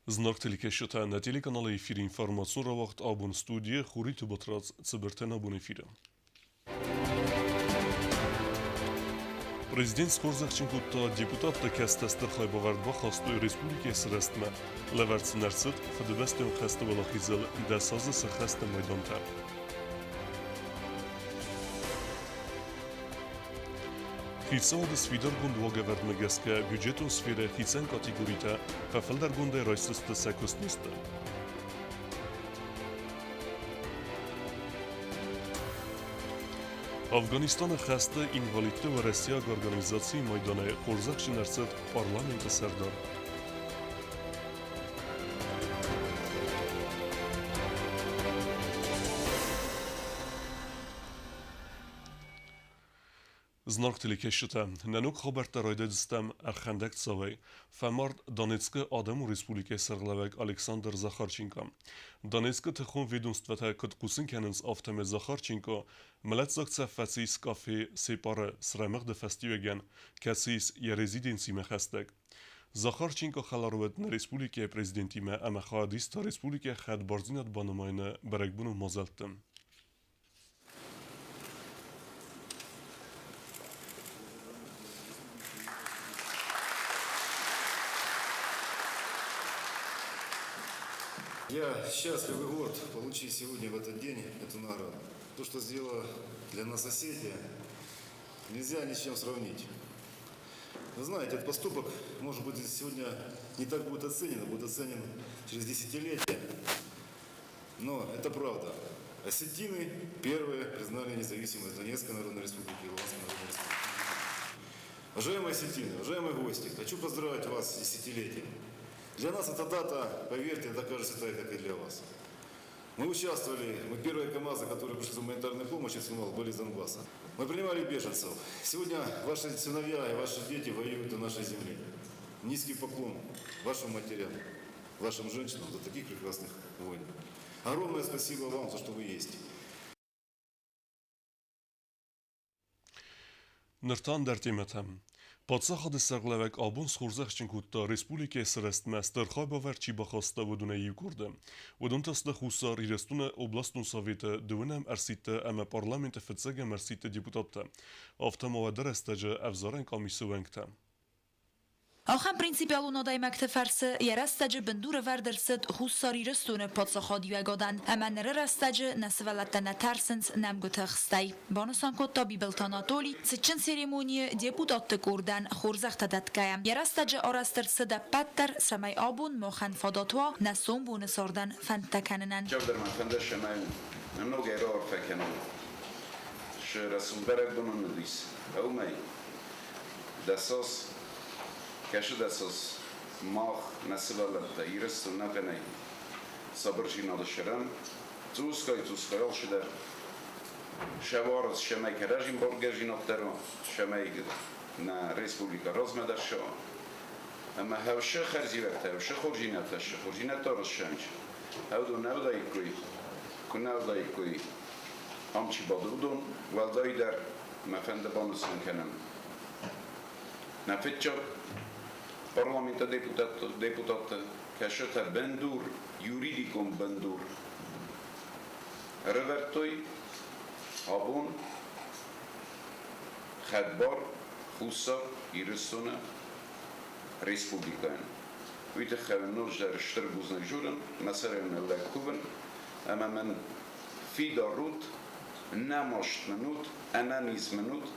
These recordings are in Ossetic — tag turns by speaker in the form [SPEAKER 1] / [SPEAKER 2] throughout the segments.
[SPEAKER 1] Знаг телекӕсджытӕ нӕ телеканалы эфиры информацион рауагъд абон студийы Хуриты Батрадз цыбыртӕн абон эфиры. Президент схорзӕхджын кодта депутатты кӕцытӕ стыр хайбавӕрд бахастой республикӕйы сырӕзтмӕ, лӕвӕрд сын ӕрцыд Фыдыбӕстӕйон хӕсты уӕлахизыл 10 азы сӕххӕсты майдантӕ. Хицауады сфидаргонд уагӕвӕрдмӕ гӕсгӕ бюджетон сферӕйы хицӕн категоритӕ фӕфылдӕргондӕй райсдзысты сӕ куыстмыздтӕ. Афганистаны хӕсты инвалидты уӕрӕсейаг организацийы майданӕй хорзӕхджын ӕрцыд парламенты сӕрдар. Знаг телекӕсджытӕ, нӕ ног хабӕрттӕ райдайдзыстӕм ӕрхӕндӕг цауӕй. Фӕмард Донецкы Адӕмон Республикӕйы сӕргълӕууӕг Александр Захарченко. Донецкы тыхон ведомствӕтӕ куыд хъусын кӕнынц, афтӕмӕй Захарченко мӕлӕтдзаг цӕф фӕцис кафе Сепары срӕмыгъды фӕстиуӕгӕн, кӕцы ис йӕ резиденцимӕ хӕстӕг. Захарченко хӕлар уыд нӕ республикӕйы президентимӕ ӕмӕ хайад иста республикӕйы хӕдбардзинад банымайыны бӕрӕгбонон мадзӕлтты.
[SPEAKER 2] Я счастлив и горд получить сегодня в этот день эту награду. То, что сделала для нас Осетия, нельзя ни с чем сравнить. Вы знаете, этот поступок, может быть, сегодня не так будет оценен, а будет оценен через десятилетия. Но это правда. Осетины первые признали независимость Донецкой Народной Республики и Луганской Народной Республики. Уважаемые осетины, уважаемые гости, хочу поздравить вас с десятилетием. Для нас эта дата, поверьте, такая же святая, как и для вас. Мы участвовали, мы первые КАМАЗы, которые пришли с гуманитарной помощью в Сумал, были из Донбасса. Мы принимали беженцев. Сегодня ваши сыновья и ваши дети воюют на нашей земле. Низкий поклон вашим матерям, вашим женщинам за таких прекрасных воинов. Огромное спасибо вам за что вы есть.
[SPEAKER 1] Ныр та ӕндӕр темӕтӕм. Паддзахады сӕргълӕууӕг абон схорзӕхджын кодта республикӕйы сырӕзтмӕ стыр хайбавӕрд чи бахаста, уыдонӕй иу къорды. Уыдон та сты Хуссар Ирыстоны областон советы дыууынӕм ӕрсидты ӕмӕ парламенты фыццӕгӕм ӕрсидты депутаттӕ, афтӕ ма уӕды рӕстӕджы ӕвзарӕн къамисы уӕнгтӕ.
[SPEAKER 3] Ахӕм принципиалон адӕймӕгты фӕрцы йӕ рӕстӕджы бындурӕвӕрд ӕрцыд Хуссар Ирыстоны паддзахадиуӕгадӕн ӕмӕ ныры рӕстӕджы нӕ сывӕллӕттӕ нӕ тӕрсынц нӕмгуыты ӕхстӕй, банысан кодта Бибылты Анатоли цытджын церемонийы депутатты къордӕн хорзӕхтӕ дӕтгӕйӕ. Йӕ рӕстӕджы арӕзт ӕрцыд ӕппӕт дӕр, цӕмӕй абон махӕн фадат уа нӕ сомбоны цардӕн фӕндтӕ кӕнынӕн.
[SPEAKER 4] Кӕддӕр мӕ фӕнды цӕмӕй ногӕй раарфӕ кӕнон, цы рӕсугъд бӕрӕгбон уын уыдис, уымӕй. Дӕсос, кӕсы дӕсос, мах, нӕ сывӕллӕттӕ, Ирыстон ӕнӕхъӕнӕй сабырдзинады сӕрӕн, цъусгай-цъусгай алчидӕр сӕвӕры, цӕмӕй кӕрӕдзи баргӕзинаддӕр уа, цӕмӕй нӕ республикӕ размӕ дӕр цӕуа. Ӕмӕ хӕвсы хӕрзиуӕгтӕ, хӕвсы хорздзинӕдтӕ сты, хорздзинӕдтӕ арызсӕнч. Ӕвдон нӕ уыдаиккой, куы нӕ уыдаиккой, ам чи бады, уыдон, уӕлдайдӕр мӕ фӕнды банысан кӕнын. Нӕ фыццаг парламенты депутатты кӕсытӕ бындур, юридикон бындур ӕрӕвӕрдтой абон хӕдбар Хуссар Ирыстоны республикӕйӕн. Уый тыххӕй уын ноджыдӕр стыр бузныг дзурын, мӕ сӕрӕн ныллӕг кувын ӕмӕ мын фидар ут, нӕ маст мын ут, ӕнӕниз мын ут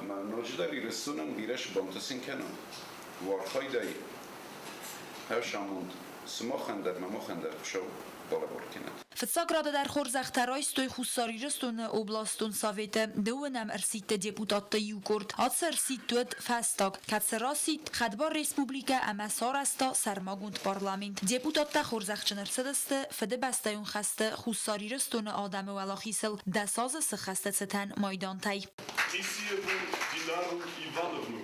[SPEAKER 4] ӕмӕ ноджыдӕр Ирыстонӕн бирӕ сбантысын кӕнон. Уархайдӕй хӕсамонд сымахӕн дӕр ӕмӕ махӕн дӕр Хуыцау балӕвар кӕнӕд.
[SPEAKER 3] Фыццаг рады дӕр хорзӕхтӕ райстой Хуссар Ирыстоны областон советы дыууынӕм ӕрсидты депутатты иу къорд. Ацы ӕрсидт уыд фӕстаг, кӕцы расидт хӕдбар республикӕ ӕмӕ сарӕзта сӕрмагонд парламент. Депутаттӕ хорзӕхджын ӕрцыдысты Фыдыбӕстӕйон хӕсты Хуссар Ирыстоны адӕмы уӕлахизыл 10 азы цы хӕсты цытӕн майдантӕй.
[SPEAKER 1] Исиеву Динару Ивановну.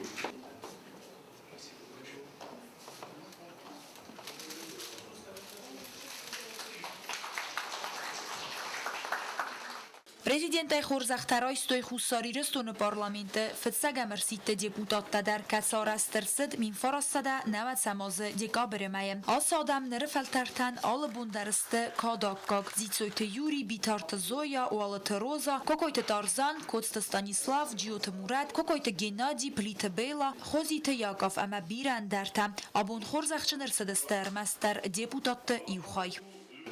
[SPEAKER 3] Президентӕй хорзӕхтӕ райстой Хуссар Ирыстоны парламенты фыццӕгӕм ӕрсидты депутаттӕ дӕр, кӕцы арӕзт ӕрцыд 1990 азы декабры мӕйы. Ацы адӕм ныры фӕлтӕртӕн алы бон дӕр сты кады аккаг: Дзиццойты Юрий, Битарты Зоя, Уалыты Роза, Кокойты Тарзан, Коцты Станислав, Джиоты Мурӕт, Кокойты Геннади, Плиты Бела, Хозиты Яков ӕмӕ бирӕ ӕндӕртӕ. Абон хорзӕхджын ӕрцыдысты ӕрмӕстдӕр депутатты иу хай.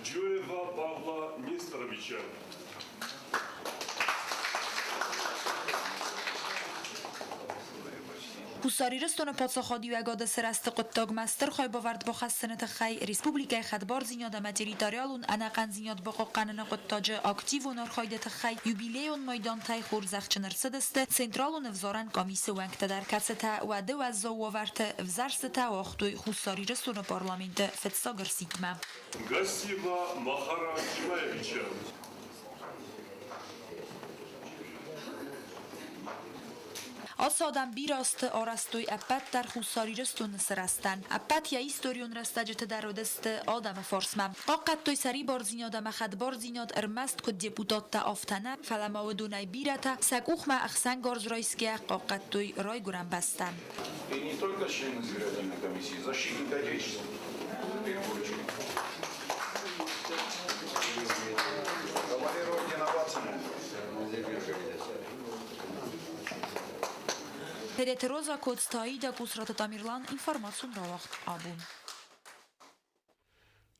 [SPEAKER 1] Джоева Павла Несторовича.
[SPEAKER 3] Хуссар Ирыстоны паддзахадиуӕгады сырӕзты хъуыддагмӕ стыр хайбавӕрд бахӕссыны тыххӕй республикӕйы хӕдбардзинад ӕмӕ территориалон ӕнӕхъӕндзинад бахъахъхъӕныны хъуыддаджы активон архайды тыххӕй юбилейон майдантӕй хорзӕхджын ӕрцыдысты Централон ӕвзарӕн къамисы уӕнгтӕ дӕр, кӕцытӕ уӕды уӕззау уавӕрты ӕвзӕрстытӕ уагътой Хуссар Ирыстоны парламенты фыццаг ӕрсидтмӕ.
[SPEAKER 1] Гассиева Махара Тимаевича.
[SPEAKER 3] Ацы адӕм бирӕ азты арӕзтой ӕппӕт дӕр Хуссар Ирыстоны сырӕзтӕн. Ӕппӕт йӕ историон рӕстӕджыты дӕр уыдысты адӕмы фарсмӕ. Хъахъхъӕдтой сӕрибардзинад ӕмӕ хӕдбардзинад ӕрмӕст куыд депутаттӕ, афтӕ нӕ, фӕлӕ ма уыдонӕй бирӕтӕ сӕ къухмӕ ӕхсӕнгарз райсгӕйӕ хъахъхъӕдтой райгуырӕн бӕстӕ.
[SPEAKER 4] И не только член избирательной комиссии, защитник Отечества, в первую очередь. Кавалер ордена Вацина.
[SPEAKER 3] Тедеты Роза, Коцты Аида, Къусраты Тамерлан, информацион рауагъд Абон.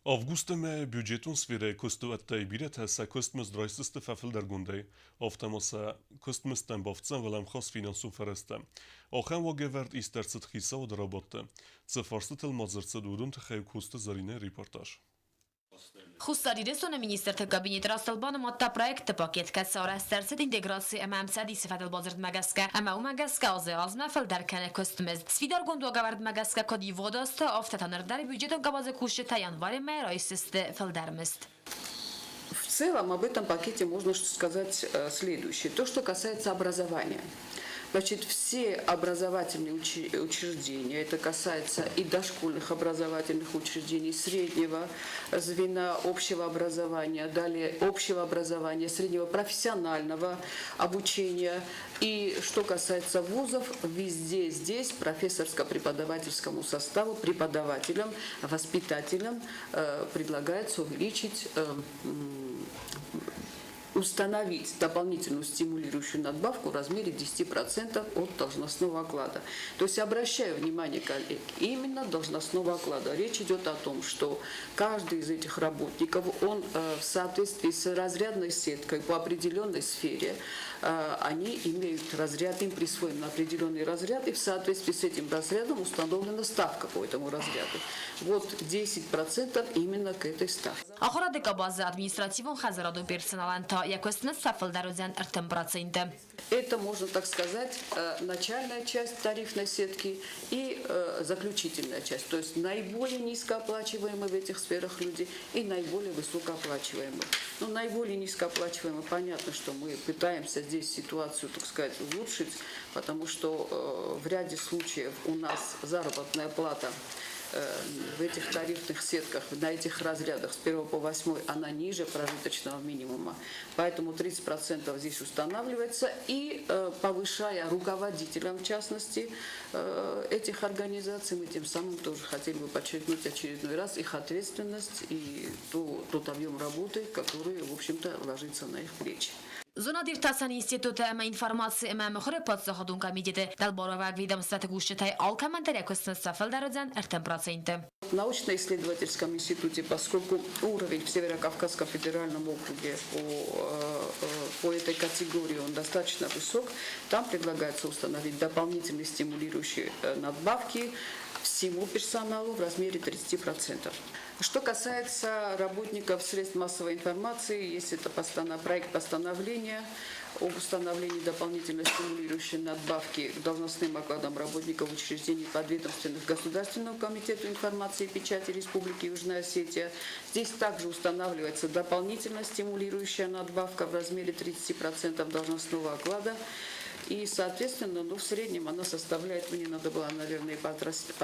[SPEAKER 1] Августы мӕйы бюджетон сферӕйы куыстуӕттӕй бирӕтӕ сӕ куыстмызд райсдзысты фӕфылдӕргондӕй, афтӕ ма сӕ куыстмыздтӕм бафтдзӕн уӕлӕмхас финансон фӕрӕзтӕ. Ахӕм уагӕвӕрд ист ӕрцыд хицауады рабадты. Цы фарстытыл ма дзырд цыд, уыдон тыххӕй Коцты Зӕринӕйы репортаж.
[SPEAKER 5] Хуссар Ирыстоны министрты кабинет растыл банымадта проектты пакет, кӕцы арӕзт ӕрцыд интеграци ӕмӕ ӕмцӕдисы фӕдыл бадзырдмӕ гӕсгӕ ӕмӕ уымӕ гӕсгӕ азы азмӕ фылдӕр кӕны куыстмызд. Сфидаргонд уагӕвӕрдмӕ гӕсгӕ куыд ивгъуыд азты, афтӕ та ныр дӕр бюджетон къабазы кусджытӕ январы мӕйы райсдзысты фылдӕр мызд.
[SPEAKER 6] В целом об этом пакете можно сказать следующее. То, что касается образования. Значит, все образовательные учреждения, это касается и дошкольных образовательных учреждений, среднего звена общего образования, далее общего образования, среднего профессионального обучения. И что касается вузов, везде здесь профессорско-преподавательскому составу, преподавателям, воспитателям предлагается увеличить, установить дополнительную стимулирующую надбавку в размере 10% от должностного оклада. То есть обращаю внимание, коллеги, именно должностного оклада. Речь идет о том, что каждый из этих работников, он в соответствии с разрядной сеткой по определенной сфере, они имеют разряд, им присвоен определенный разряд, и в соответствии с этим разрядом установлена ставка по этому разряду. Вот 10% именно к этой ставке.
[SPEAKER 5] Ахуырады къабазы административон хӕдзарадон персоналӕн та йӕ куыстмызд фӕфылдӕр уыдзӕн 30%.
[SPEAKER 6] Это, можно так сказать, начальная часть тарифной сетки и заключительная часть. То есть наиболее низкооплачиваемые в этих сферах люди и наиболее высокооплачиваемые. Но наиболее низкооплачиваемые, понятно, что мы пытаемся здесь ситуацию, так сказать, улучшить, потому что в ряде случаев у нас заработная плата в этих тарифных сетках, на этих разрядах с 1 по 8 она ниже прожиточного минимума. Поэтому 30% здесь устанавливается. И повышая руководителям, в частности, этих организаций, мы тем самым тоже хотели бы подчеркнуть очередной раз их ответственность и тот объем работы, который, в общем-то, ложится на их плечи.
[SPEAKER 5] Зонад-иртасӕн институты ӕмӕ информаци ӕмӕ мыхуыры паддзахадон комитеты дӕлбаруӕвӕг ведомствӕты кусджытӕй алкӕмӕн дӕр йӕ куыстмызд фӕфылдӕр уыдзӕн 30%.
[SPEAKER 6] В научно-исследовательском институте, поскольку уровень в Северо-Кавказском федеральном округе по этой категории он достаточно высок, там предлагается установить дополнительные стимулирующие надбавки всему персоналу в размере 30%. Что касается работников средств массовой информации, есть это проект постановления об установлении дополнительно стимулирующей надбавки к должностным окладам работников учреждений, подведомственных Государственному комитету информации и печати Республики Южная Осетия. Здесь также устанавливается дополнительно стимулирующая надбавка в размере 30% должностного оклада. И, соответственно, ну, в среднем она составляет, мне надо было, наверное, по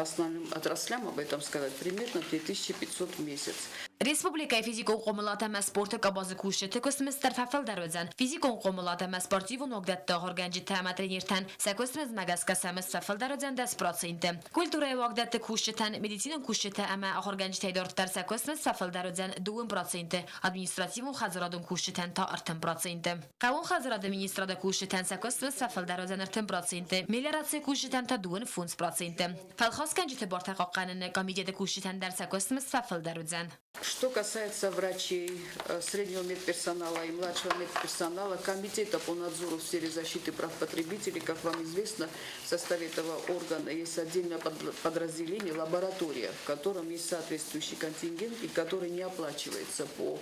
[SPEAKER 6] основным отраслям об этом сказать, примерно 3500 в месяц.
[SPEAKER 5] Республикӕйы физикон хъомылад ӕмӕ спорты къабазы кусджыты куыстмызд дӕр фӕфылдӕр уыдзӕн. Физикон хъомылад ӕмӕ спортивон уагдӕтты ахуыргӕнджытӕ ӕмӕ тренертӕн сӕ куыстмыздмӕ гӕсгӕ сӕ мызд фӕфылдӕр уыдзӕн 10%. Культурӕйы уагдӕтты кусджытӕн, медицинон кусджытӕ ӕмӕ ахуыргӕнджытӕй дарддӕр сӕ куыстмызд фӕфылдӕр уыдзӕн 2%, административон-хӕдзарадон кусджытӕн та 30%. Хъӕууон хӕдзарады министрады кусджытӕн сӕ куыстмызд фӕфылдӕр уыдзӕн 30%, мелиорацийы кусджытӕн та 25%. Фӕлхасгӕнджыты бартӕ хъахъхъӕныны комитеты кусджытӕн дӕр сӕ куыстмызд фӕфылдӕр уыдзӕн.
[SPEAKER 6] Что касается врачей, среднего медперсонала и младшего медперсонала, Комитета по надзору в сфере защиты прав потребителей, как вам известно, в составе этого органа есть отдельное подразделение, лаборатория, в котором есть соответствующий контингент и который не оплачивается по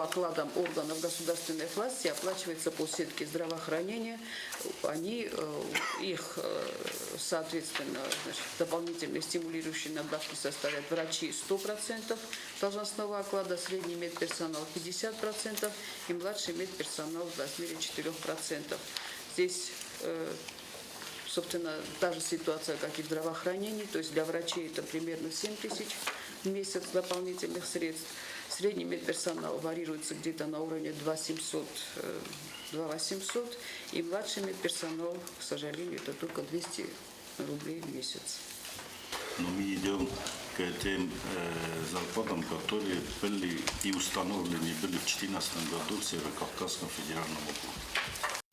[SPEAKER 6] окладам органов государственной власти, оплачивается по сетке здравоохранения. Их, соответственно, значит, дополнительные стимулирующие надбавки составят врачи 100% должностного оклада, средний медперсонал 50% и младший медперсонал в размере 4%. Здесь, собственно, та же ситуация, как и в здравоохранении, то есть для врачей это примерно 7 тысяч в месяц дополнительных средств. Средний медперсонал варьируется где-то на уровне 2 700, 2 800, и младший медперсонал, к сожалению, это только 200 рублей в месяц.
[SPEAKER 7] Но мы идем к тем зарплатам, которые были и установлены были в 2014 году в Северо-Кавказском федеральном округе.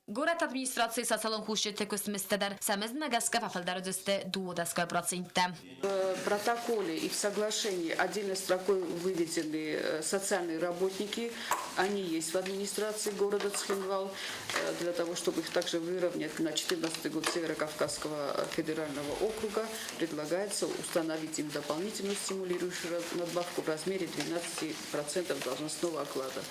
[SPEAKER 5] Горӕты администрацийы социалон кусджыты куыстмыздтӕ дӕр сӕ мыздмӕ гӕсгӕ фӕфылдӕр уыдзысты 12%.
[SPEAKER 6] В протоколе и в соглашении отдельной строкой выведены социальные работники. Они есть в администрации города Цхинвал. Для того, чтобы их также выровнять на 2014 год Северо-Кавказского федерального округа, предлагается установить им дополнительную стимулирующую надбавку в размере 12% должностного оклада.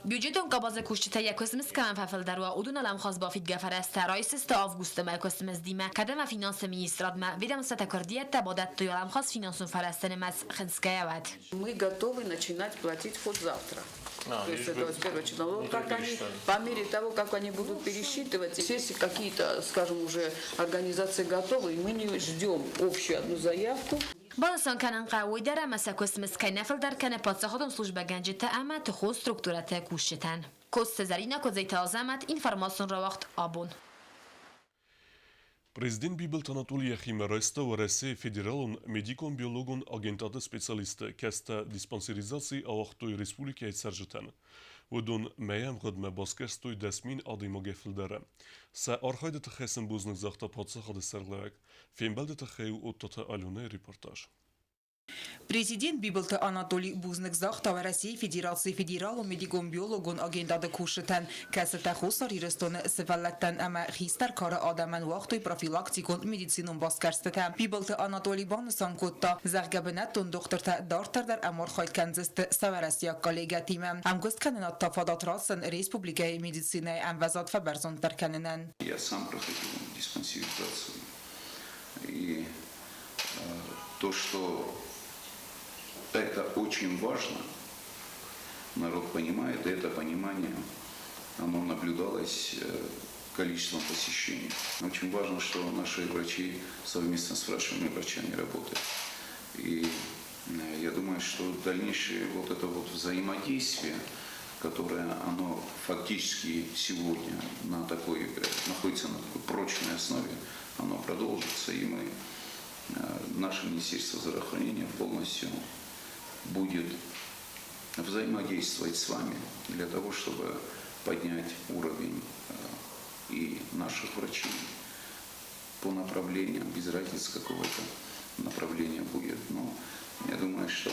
[SPEAKER 5] Бюджетон къабазы кусджытӕ йӕ куыстмызд кӕмӕн фӕфылдӕр уа, уыдон уӕлӕмхас бафидгӕ фӕрӕзтӕ райсдзысты августы мӕйы куыстмыздимӕ, кӕд ӕмӕ финансты министрадмӕ ведомствӕтӕ куырдиӕттӕ бадӕттой уӕлӕмхас финансон фӕрӕзты нымӕц хынцгӕйӕ, уӕд.
[SPEAKER 6] Мы готовы начинать платить хоть завтра. То есть это вот с первого числа. Вот как они, по мере того, как они будут пересчитывать, если какие-то, скажем, уже организации готовы, мы не ждем общую одну заявку.
[SPEAKER 5] Банысан кӕнын хъӕуы уый дӕр, ӕмӕ сӕ куыстмызд кӕй нӕ фылдӕр кӕны паддзахадон службӕгӕнджытӕ ӕмӕ тыхон структурӕты кусджытӕн. Коцты Зӕринӕ, Кодзойты Азӕмӕт, информацион рауагъд Абон.
[SPEAKER 1] Президент Бибылты Анатоли йӕхимӕ райста Уӕрӕсейы Федералон медикон-биологон агентады специалистты, кӕцытӕ диспансеризаци ауагътой республикӕйы цӕрджытӕн. Уыдон мӕйӕмгъуыдмӕ басгӕрстой 10 000 адӕймагӕй фылдӕры. Сӕ архайды тыххӕй сын бузныг загъта паддзахады сӕргълӕууӕг. Фембӕлды тыххӕй у Оттоты Аленӕйы репортаж.
[SPEAKER 8] Президент Бибылты Анатоли бузныг загъта Уӕрӕсейы Федерацийы Федералон медикон-биологон агентады кусджытӕн, кӕцытӕ Хуссар Ирыстоны сывӕллӕттӕн ӕмӕ хистӕр кары адӕмӕн уагътой профилактикон медицинон басгӕрстытӕ. Бибылты Анатоли банысан кодта, зӕгъгӕ, бынӕттон дохтыртӕ дарддӕр дӕр ӕмархайд кӕндзысты сӕ уӕрӕсейаг коллегӕтимӕ. Ӕмгуысткӕнынад та фадат ратдзӕн республикӕйы медицинӕйы ӕмвӕзад фӕбӕрзонддӕр кӕнынӕн.
[SPEAKER 4] Я сам проходил диспансеризацию. И то, что это очень важно, народ понимает, и это понимание, оно наблюдалось количеством посещений. Очень важно, что наши врачи совместно с вашими врачами работают. И я думаю, что дальнейшее вот это вот взаимодействие, которое оно фактически сегодня находится на такой прочной основе, оно продолжится, и наше Министерство здравоохранения полностью будет взаимодействовать с вами для того, чтобы поднять уровень и наших врачей по направлениям, без разницы какого-то направления будет. Но я думаю, что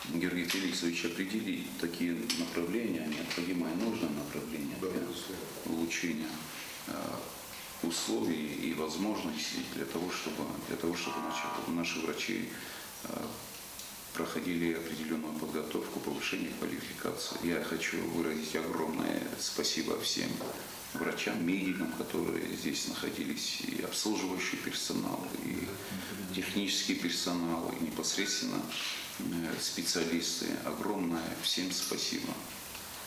[SPEAKER 4] Георгий Феликсович определит такие направления, необходимое и нужное направление для улучшения условий и возможностей для того, чтобы наши врачи проходили определенную подготовку, повышение квалификации. Я хочу выразить огромное спасибо всем врачам, медикам, которые здесь находились, и обслуживающий персонал, и технический персонал, и непосредственно специалисты. Огромное всем спасибо.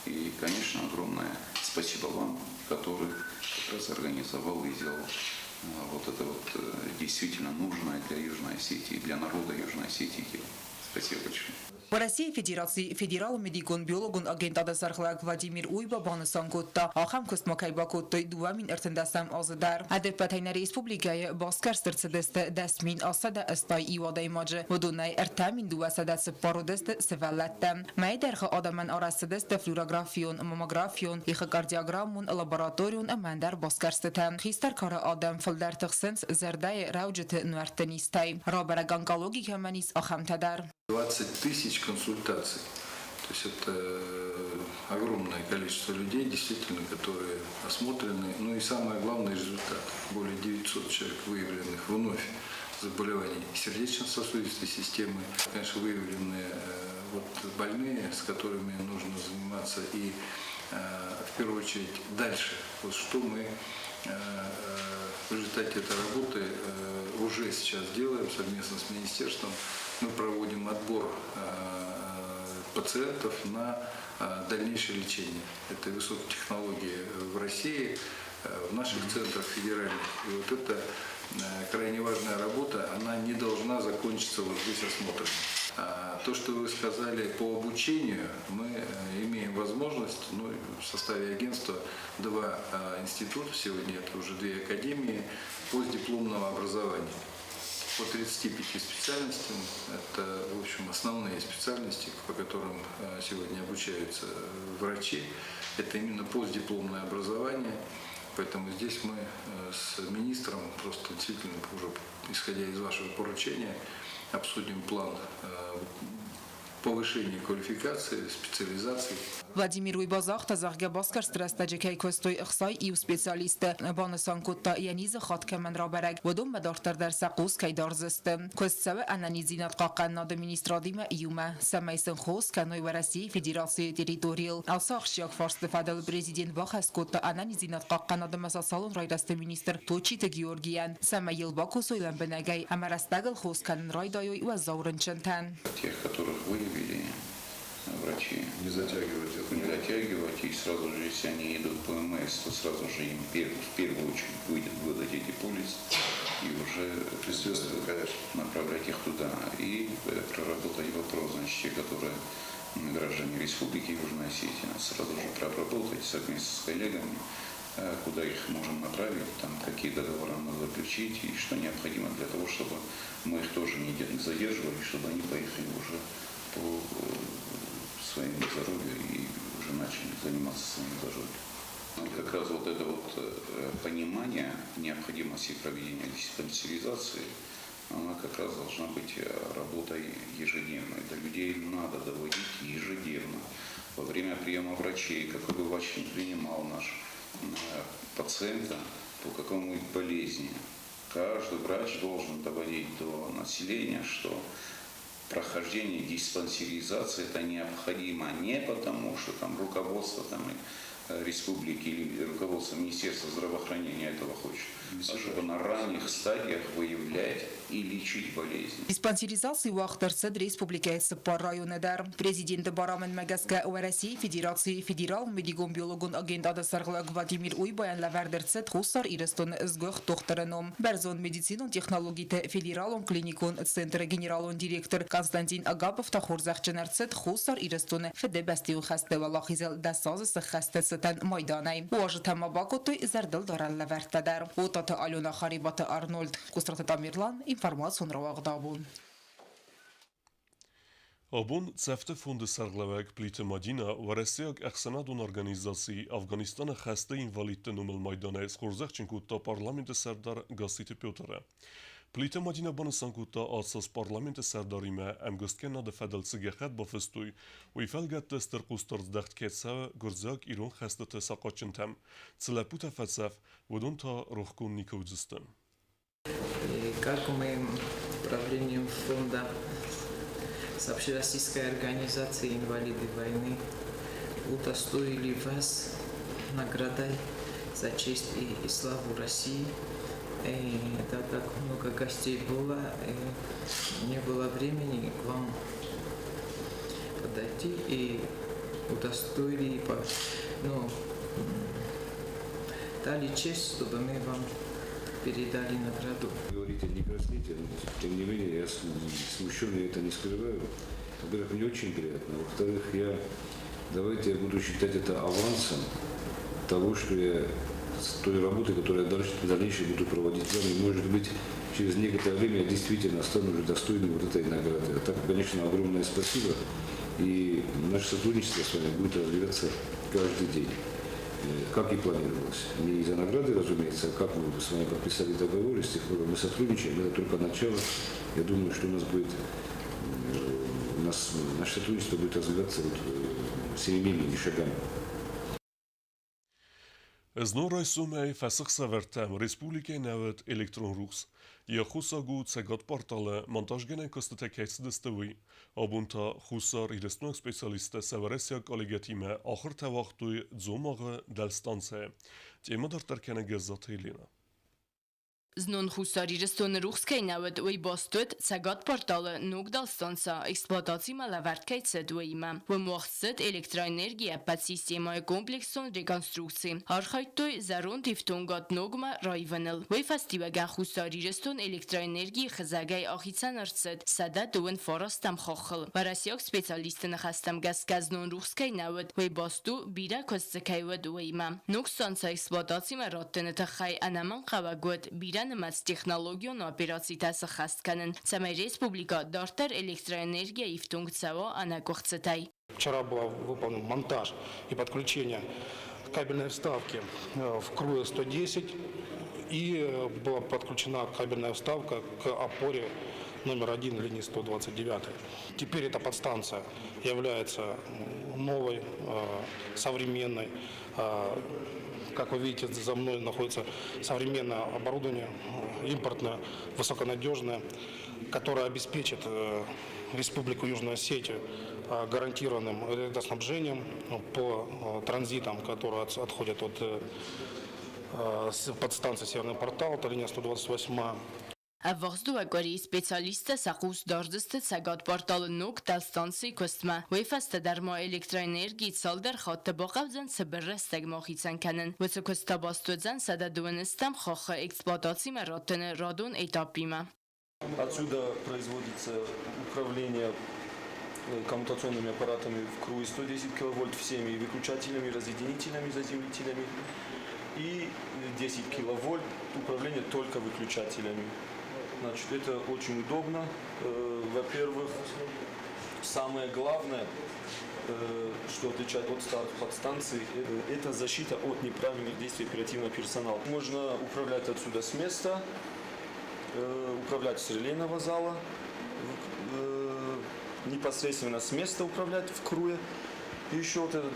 [SPEAKER 4] И, конечно, огромное спасибо вам, который как раз организовал и сделал вот это вот действительно нужное для Южной Осетии, для народа Южной Осетии дело. Спасибо большое.
[SPEAKER 8] Уӕрӕсейы Федерацийы Федералон медикон-биологон агентады сӕргълӕууӕг Владимир Уйба банысан кодта, ахӕм куыст ма кӕй бакодтой 2013 азы дӕр. Ӕдӕппӕтӕй нӕ республикӕйы басгӕрст ӕрцыдысты 10 181 адӕймаджы, уыдонӕй 3204 уыдысты сывӕллӕттӕ. Мӕйы дӕргъы адӕмӕн арӕзт цыдысты флюорографион, маммографион, эхокардиограммон, лабораторион ӕмӕ ӕндӕр басгӕрстытӕ. Хистӕр кары адӕм фылдӕр тыхсынц зӕрдӕйы, рӕуджыты нуӕртты низтӕй. Рабӕрӕг онкологи кӕмӕн ис, ахӕмтӕ дӕр.
[SPEAKER 9] 20 тысяч консультаций. То есть это огромное количество людей, действительно, которые осмотрены. Ну и самое главное результат. Более 900 человек выявленных вновь заболеваний сердечно-сосудистой системы. Конечно, выявлены вот больные, с которыми нужно заниматься и в первую очередь дальше. Вот что мы в результате этой работы уже сейчас делаем совместно с министерством. Мы проводим отбор пациентов на дальнейшее лечение. Это высокие технологии в России, в наших центрах федеральных. И вот это крайне важная работа, она не должна закончиться вот здесь осмотром. А то, что вы сказали по обучению, мы имеем возможность, ну, в составе агентства два института, сегодня это уже две академии постдипломного образования по 35 специальностям. Это, в общем, основные специальности, по которым сегодня обучаются врачи. Это именно постдипломное образование. Поэтому здесь мы с министром просто действительно уже, исходя из вашего поручения, обсудим план повышения квалификации, специализации.
[SPEAKER 8] Владимир Уйба загъта, зӕгъгӕ, басгӕрсты рӕстӕджы кӕй куыстой 61 специалисты. Банысан кодта, йӕ низы хатт кӕмӕн рабӕрӕг, уыдонмӕ дарддӕр дӕр сӕ хъус кӕй дардзысты. Куыст цӕуы ӕнӕниздзинад хъахъхъӕнынады министрадимӕ иумӕ, цӕмӕй сын хос кӕной Уӕрӕсейы Федерацийы территорийыл. Ацы ахсджиаг фарсты фӕдыл президент бахӕс кодта ӕнӕниздзинад хъахъхъӕнынады ӕмӕ социалон райрӕзты министр Точиты Георгийӕн, цӕмӕй йыл бакусой лӕмбынӕгӕй ӕмӕ рӕстӕгыл хос кӕнын райдайой уӕззау рынчынтӕн.
[SPEAKER 4] Тех, которых выявили врачи,
[SPEAKER 9] Не затягивать это.
[SPEAKER 4] Не затягивать, и сразу же, если они идут по ОМС, то сразу же им в первую очередь выйдет выдать эти полис и уже
[SPEAKER 9] Естественно, конечно.
[SPEAKER 4] направлять их туда. И проработать вопрос, значит, те, которые граждане Республики Южная Осетия, сразу же проработать совместно с коллегами, куда их можем направить, там, какие договора надо заключить и что необходимо для того, чтобы мы их тоже не задерживали, чтобы они поехали уже по своему здоровью и уже начали заниматься своим здоровьем. Вот как раз вот это вот понимание необходимости проведения диспансеризации, она как раз должна быть работой ежедневной. До людей надо доводить ежедневно. Во время приема врачей, какой бы врач ни принимал наш пациента по какому-нибудь болезни, каждый врач должен доводить до населения, что прохождение диспансеризации это необходимо не потому, что там руководство там, республики или руководство Министерства здравоохранения этого хочет, а чтобы на ранних стадиях выявлять и лечить болезни.
[SPEAKER 8] Диспансеризаци уагъд ӕрцыд республикӕйы цыппар районы дӕр. Президенты барамындмӕ гӕсгӕ Уӕрӕсейы Федерацийы Федералон медикон-биологон агентады сӕргълӕууӕг Владимир Уйбайӕн лӕвӕрд ӕрцыд Хуссар Ирыстоны сгуыхт дохтыры ном. Бӕрзонд медицинон технологиты федералон клиникон центры генералон директор Константин Агапов та хорзӕхджын ӕрцыд Хуссар Ирыстоны Фыдыбӕстӕйон хӕсты уӕлахизыл 10 азы сӕххӕсты цытӕн майданӕй. Уазджытӕ ма бакодтой зӕрдылдарӕн лӕвӕрттӕ дӕр. Отаты Алена, Харибаты Арнольд, Кустраты Тамерлан, информацион рауагъд «Абон».
[SPEAKER 1] Абон цӕфты фонды сӕргълӕууӕг Плиты Мадина Уӕрӕсейаг ӕхсӕнадон организаци Афганистаны хӕсты инвалидты номыл майданӕй схорзӕхджын кодта парламенты сӕрдар Гасситы Петры. Плиты Мадина банысан кодта, ацы аз парламенты сӕрдаримӕ ӕмгуысткӕнынады фӕдыл цы гӕххӕтт бафыстой, уый фӕлгӕтты стыр хъусдард здӕхт кӕй цӕуы гуырдзиаг-ирон хӕстыты сахъатджынтӕм. Цы лӕппутӕ фӕцӕф, уыдон та рохгонд никуы уыдзысты.
[SPEAKER 10] И как мы правлением фонда с Общероссийской организации «Инвалиды войны» удостоили вас наградой за честь и славу России. И, да, так много гостей было, и не было времени к вам подойти и Удостоили, ну, дали честь, чтобы мы вам передали награду.
[SPEAKER 9] Говорите, не краснейте, но тем не менее я смущен, я это не скрываю. Во-первых, мне очень приятно. Во-вторых, давайте я буду считать это авансом того, что я с той работы, которую я дальше, в дальнейшем буду проводить с вами. Может быть, через некоторое время я действительно стану уже достойным вот этой награды. А так, конечно, огромное спасибо. И наше сотрудничество с вами будет развиваться каждый день, как и планировалось. Не из-за награды, разумеется, а как мы с вами подписали договор, и с тех пор мы сотрудничаем, это только начало. Я думаю, что у нас будет, у нас, наше сотрудничество будет развиваться вот семимильными шагами.
[SPEAKER 1] Знон райсомӕй фӕсӕхсӕвӕртӕм республикӕйы нӕ уыд электрон рухс. Йӕ аххосаг у Цӕгат порталы монтажгӕнӕн куыстытӕ кӕй цыдысты, уый. Абон та Хуссар Ирыстонаг специалисттӕ сӕ уӕрӕсейаг коллегӕтимӕ ахуыртӕ уагътой Дзомагъы дӕлстанцӕйы. Темӕ дарддӕр кӕны Гӕззаты Еленӕ.
[SPEAKER 11] Знон Хуссар Ирыстоны рухс кӕй нӕ уыд, уый баст уыд Цӕгат порталы ног дӕлстанцӕ эксплуатацимӕ лӕвӕрд кӕй цыд, уыимӕ. Уым уагъд цыд электроэнергийы ӕппӕт системӕйы комплексон реконструкци. Архайдтой зӕронд ифтонгад ногмӕ раивыныл. Уый фӕстиуӕгӕн Хуссар Ирыстон электроэнергийы хызӕгӕй ахицӕн ӕрцыд 129 хаххыл. Уӕрӕсейаг специалистты ныхӕстӕм гӕсгӕ знон рухс кӕй нӕ уыд, уый баст у, бирӕ куыст дзы кӕй уыд, уыимӕ. Ног станцӕ эксплуатацимӕ раттыны тыххӕй ӕнӕмӕнгхъӕуӕг уыд бирӕнымӕц технологион операцитӕ сыххӕст кӕнын, цӕмӕй республикӕ дарддӕр электроэнергийӕ ифтонг цӕуа ӕнӕкъуыхцытӕй.
[SPEAKER 12] Вчера был выполнен монтаж и подключение кабельной вставки в КРУЭ 110 и была подключена кабельная вставка к опоре номер один линии 129. Теперь эта подстанция является новой, современной. Как вы видите, за мной находится современное оборудование, импортное, высоконадежное, которое обеспечит Республику Южную Осетию гарантированным электроснабжением по транзитам, которые отходят от подстанции «Северный портал», это линия 128.
[SPEAKER 11] Ӕввахс дыууӕ къуырийы специалисттӕ сӕ хъус дардзысты Цӕгат порталы ног дӕлстанцийы куыстмӕ. Уый фӕстӕ дӕр ма электроэнергийы цалдӕр хатты бахъӕудзӕн цыбыр рӕстӕгмӕ ахицӕн кӕнын. Уыцы куыст та баст уыдзӕн 120-ӕм хаххы эксплуатацимӕ раттыны радон этапимӕ.
[SPEAKER 13] Отсюда производится управление коммутационными аппаратами в КРУ 110 киловольт всеми выключателями, разъединителями, заземлителями. И 10 киловольт управление только выключателями. Значит, это очень удобно. Во-первых, самое главное, что отличает от старых подстанций, это защита от неправильных действий оперативного персонала. Можно управлять отсюда с места, управлять с релейного зала, непосредственно с места управлять в КРУе. И еще вот этот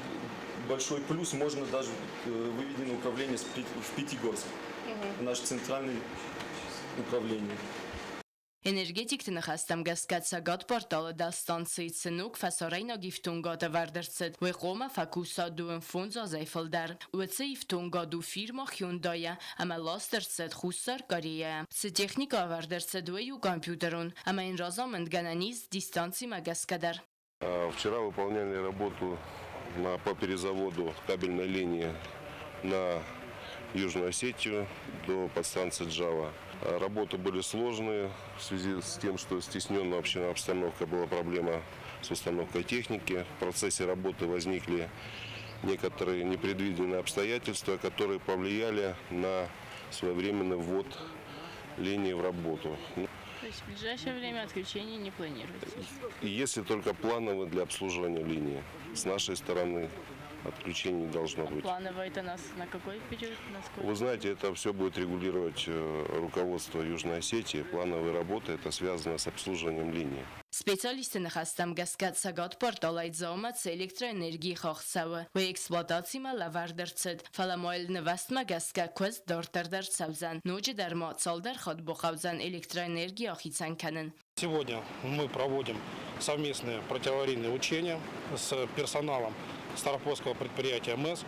[SPEAKER 13] большой плюс, можно даже выведено управление в Пятигорск, в наш центральный управление.
[SPEAKER 11] Энергетикты ныхӕстӕм гӕсгӕ Цӕгат порталы дӕлстанцийы цы ног фӕсарӕйнаг ифтонгад ӕвӕрд ӕрцыд, уый хъуамӕ фӕкуса 25 азӕй фылдӕр. Уыцы ифтонгад у фирма Hyundai-йӕ ӕмӕ ласт ӕрцыд Хуссар Кореяйӕ. Цы техникӕ ӕвӕрд ӕрцыд, уый у компьютерон ӕмӕ йын разамынд гӕнӕн ис дистанцимӕ гӕсгӕ дӕр.
[SPEAKER 14] Вчера выполняли работу по перезаводу кабельной линии на Южную Осетию до подстанции Джава. Работы были сложные в связи с тем, что стесненная вообще обстановка, была проблема с установкой техники. В процессе работы возникли некоторые непредвиденные обстоятельства, которые повлияли на своевременный ввод линии в работу.
[SPEAKER 11] То есть в ближайшее время отключение не планируется?
[SPEAKER 14] Если только планово для обслуживания линии. С нашей стороны отключений не должно быть.
[SPEAKER 11] Планово это нас на какой период? На сколько?
[SPEAKER 14] Вы знаете, это все будет регулировать руководство Южной Осетии. Плановые работы, это связано с обслуживанием линии.
[SPEAKER 11] Специалистты ныхӕстӕм гӕсгӕ Цӕгат порталӕй Дзаумӕ цы электроэнергийы хахх цӕуы, уый эксплуатацимӕ лӕвӕрд ӕрцыд, фӕлӕ ма йыл нывӕстмӕ гӕсгӕ куыст дарддӕр дӕр цӕудзӕн. Ноджыдӕр ма цалдӕр хатт бахъӕудзӕн электроэнерги ахицӕн кӕнын.
[SPEAKER 12] Сегодня мы проводим совместные противоаварийные учения с персоналом Ставропольского предприятия МЭС,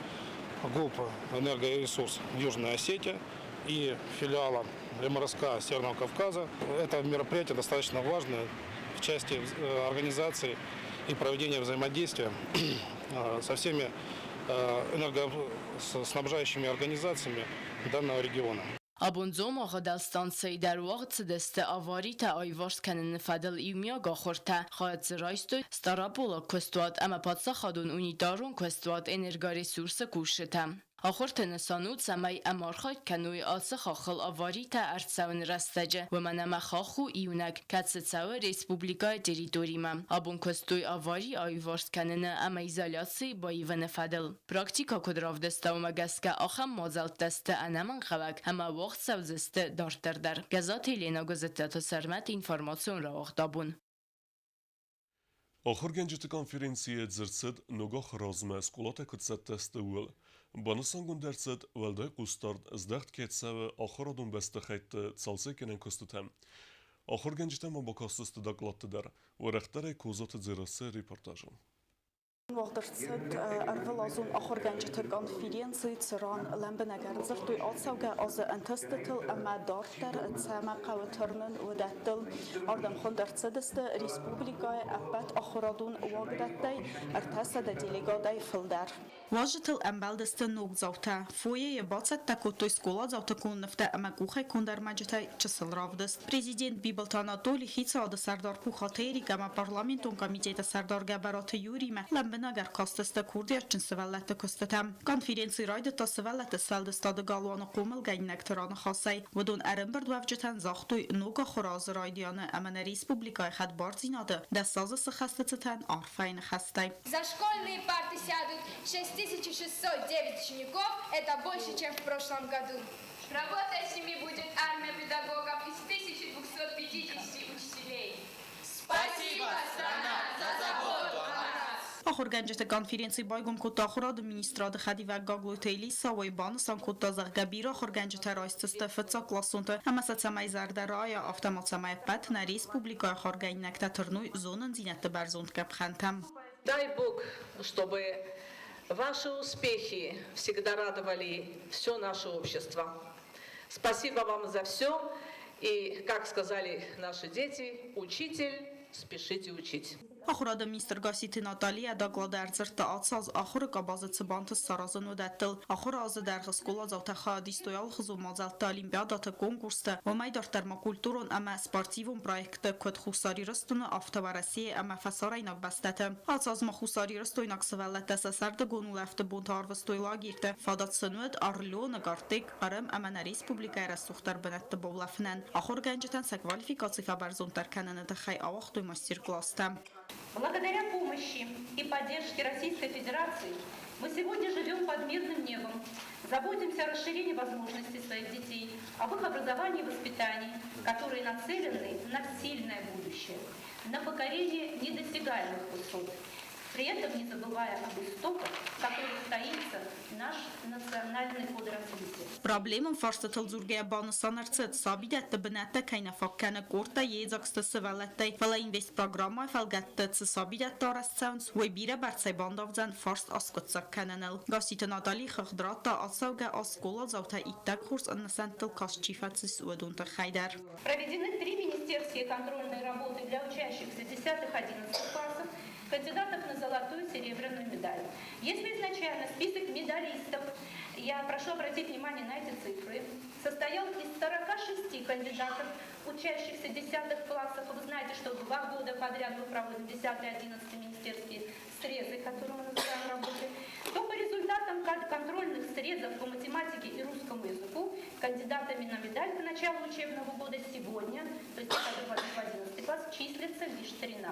[SPEAKER 12] ГУП «Энергоресурс Южная Осетия» и филиала МРСК Северного Кавказа. Это мероприятие достаточно важное в части организации и проведения взаимодействия со всеми энергоснабжающими организациями данного региона.
[SPEAKER 11] Абон Дзомагъы дӕлстанцӕйы дӕр уагъд цыдысты аваритӕ аиуварс кӕныны фӕдыл иумиаг ахуыртӕ. Хайад дзы райстой Стъараполаг куыстуат ӕмӕ паддзахадон унитарон куыстуат Энергоресурс-ы кусджытӕ. Ахуырты нысан у, цӕмӕй ӕмархайд кӕной ацы хаххыл аваритӕ ӕрцӕуыны рӕстӕджы, уымӕн ӕмӕ хахх у иунӕг, кӕцы цӕуы республикӕйы территоримӕ. Абон куыстой авари аиуварс кӕныны ӕмӕ изоляцийы баивыны фӕдыл. Практикӕ куыд равдыста, уымӕ гӕсгӕ ахӕм мадзӕлттӕ сты ӕнӕмӕнгхъӕуӕг ӕмӕ уагъд цӕудзысты дарддӕр дӕр. Гӕззаты Еленӕ Гуызыттаты Сӕрмӕт информацион рауагъд абон.
[SPEAKER 1] Ахуыргӕнджыты конференцийы дзырд цыд ног ахуыры размӕ скъолатӕ куыд цӕттӕ сты, ууыл. Банысангонд ӕрцыд, уӕлдай хъусдард здӕхт кӕй цӕуы ахуырадон бӕстыхӕйтты цалцӕггӕнӕн куыстытӕм. Ахуыргӕнджытӕ ма бакастысты докладты дӕр. Уӕрӕхдӕрӕй Козаты Дзерассӕ репортажы.
[SPEAKER 15] Уагъд ӕрцыд ӕрвылазон ахуыргӕнджыты конференци, цыран лӕмбынӕг ӕрдзырдтой ацӕугӕ азы ӕнтыстытыл ӕмӕ дарддӕр цӕмӕ хъӕуы тырнын, уыдӕттыл. Ардӕм хуынд ӕрцыдысты республикӕйы ӕппӕт ахуырадон уагдӕттӕй 300 делегатӕй фылдӕр. Уазджытыл ӕмбӕлдысты ногдзаутӕ. Фойейы бацӕттӕ кодтой скъоладзауты конд нывтӕ ӕмӕ къухӕй конд ӕрмӕджытӕй чысыл равдыст. Президент Бибылты Анатоли, хицауады сӕрдар Пухаты Эрик ӕмӕ парламентон комитеты сӕрдар Гӕбӕраты Юримӕ лӕмбынӕг ӕркастысты курдиатджын сывӕллӕтты куыстытӕм. Конференци райдыдта сывӕллӕтты сфӕлдыстады галуаны хъомылгӕнинӕгты раныхасӕй. Уыдон ӕрӕмбырдуӕвджытӕн загътой ног ахуыры азы райдианы ӕмӕ нӕ республикӕйы хӕдбардзинады дӕсазы цы хӕсты цытӕн арфӕйы ныхӕстӕй.
[SPEAKER 16] За школьные парты сядут 6609 учеников, это больше, чем в прошлом году. Работать с ними будет армия педагогов из 1250 учителей. Спасибо, страна, за заботу о нас!
[SPEAKER 15] Ахуыргӕнджыты конференци байгом кодта ахуырады министрады хӕдивӕг Гаглойты Элиса. Уый банысан кодта, зӕгъгӕ, бирӕ ахуыргӕнджытӕ райсдзысты фыццагкъласонты ӕмӕ сӕ цӕмӕй зӕрдӕ райа, афтӕ ма цӕмӕй ӕппӕт нӕ республикӕйы ахуыргӕнинӕгтӕ тырной зонындзинӕдты бӕрзонд къӕпхӕнтӕм.
[SPEAKER 17] Дай Бог, чтобы ваши успехи всегда радовали все наше общество. Спасибо вам за все. И, как сказали наши дети, учитель, спешите учить.
[SPEAKER 15] Ахуырады министр Гасситы Наталья доклады ӕрдзырдта ацы аз ахуыры къабазы цы бантыст саразын, уыдӕттыл. Ахуыры азы дӕргъы скъоладзаутӕ хайад истой алыхуызон мадзӕлтты, олимпиадӕты, конкурсты, уымӕй дарддӕр ма культурон ӕмӕ спортивон проектты, куыд Хуссар Ирыстоны, афтӕ Уӕрӕсейы ӕмӕ фӕсарӕйнаг бӕстӕты. Ацы аз ма хуссарирыстойнаг сывӕллӕттӕ сӕ сӕрдыгон улӕфты бонты арвыстой лагерьты. Фадат сын уыд Орлёны, Артек, Хъырым ӕмӕ нӕ республикӕйы рӕсугъддӕр бынӕтты баулӕфынӕн. Ахуыргӕнджытӕн сӕ квалификаци фӕбӕрзонддӕр кӕныны тыххӕй ауагътой мастер-класстӕ.
[SPEAKER 18] Благодаря помощи и поддержке Российской Федерации мы сегодня живем под мирным небом, заботимся о расширении возможностей своих детей, об их образовании и воспитании, которые нацелены на сильное будущее, на покорение недосягаемых высот, при этом не забывая об истоках, в которых таится наш национальный код развития.
[SPEAKER 15] Проблемон фарстытыл дзургӕйӕ банысан ӕрцыд, сабидӕтты бынӕттӕ кӕй нӕ фаг кӕны къордтӕ йедзаг сты сывӕллӕттӕй, фӕлӕ инвестпрограммӕйы фӕлгӕтты цы сабидӕттӕ арӕзт цӕуынц, уый бирӕ бӕрцӕй бандавдзӕн фарст аскъуыддзаг кӕныныл. Гасситы Натали хыгъд радта ацӕугӕ аз скъоладзаутӕ иттӕг хорз нысӕнттыл каст чи фӕцис, уыдон тыххӕй дӕр.
[SPEAKER 18] Проведены три министерские контрольные работы для учащихся 10-11 классов, кандидатов на золотую и серебряную медаль. Если изначально список медалистов, я прошу обратить внимание на эти цифры, состоял из 46 кандидатов, учащихся 10 классов. Вы знаете, что 2 года подряд мы проводим 10 и 11 министерские срезы, которые мы называем работы, то по результатам контрольных срезов по математике и русскому языку кандидатами на медаль к началу учебного года сегодня, то есть те, которые в 11 класс, числится лишь 13.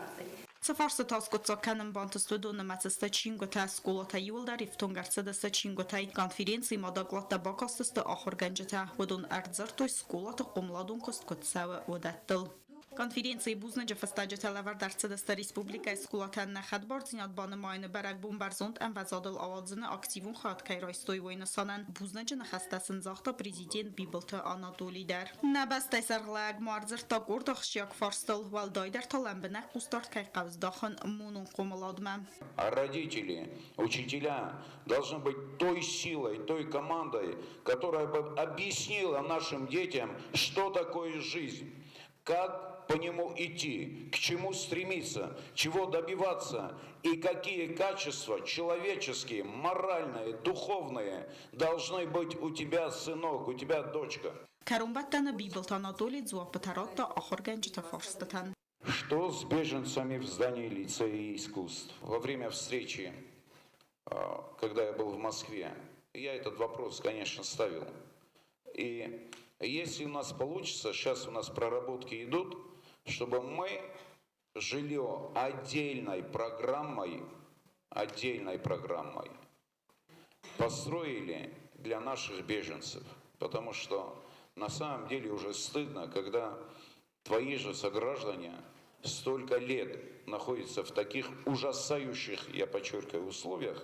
[SPEAKER 15] Цы фарстытӕ аскъуыддзаг кӕнын бантыст, уыдон нымӕцы сты чингуытӕ, скъолатӕ иууылдӕр ифтонг ӕрцыдысты чингуытӕй. Конференцийы ма докладтӕ бакастысты ахуыргӕнджытӕ. Уыдон ӕрдзырдтой скъолаты хъомыладон куыст куыд цӕуы, уыдӕттыл. Конференцийы бузныджы фыстӕджытӕ лӕвӕрд ӕрцыдысты республикӕйы скъолатӕн нӕ хӕдбардзинад банымайыны бӕрӕгбон бӕрзонд ӕмвӕзадыл ауадзыны активон хайад кӕй райстой, уый нысанӕн. Бузныджы ныхӕстӕ сын загъта президент Бибылты Анатоли дӕр. Нӕ бӕстӕйы сӕргълӕууӕг ма ӕрдзырдта къорд ахсджиаг фарстыл, уӕлдайдӕр та лӕмбынӕг хъусдард кӕй хъӕуы здахын монон хъомыладмӕ.
[SPEAKER 4] А родители, учителя должны быть той силой, той командой, которая бы объяснила нашим детям, что такое жизнь, как Куда по нему идти, к чему стремиться, чего добиваться и какие качества человеческие, моральные, духовные должны быть у тебя, сынок, у тебя, дочка.
[SPEAKER 15] Кӕронбӕттӕны Бибылты Анатоли дзуаппытӕ радта ахуыргӕнджыты фарстытӕн.
[SPEAKER 4] Что с беженцами в здании лицея искусств? Во время встречи, когда я был в Москве, я этот вопрос, конечно, ставил. И если у нас получится, сейчас у нас проработки идут, чтобы мы жилье отдельной программой построили для наших беженцев. Потому что на самом деле уже стыдно, когда твои же сограждане столько лет находятся в таких ужасающих, я подчеркиваю, условиях,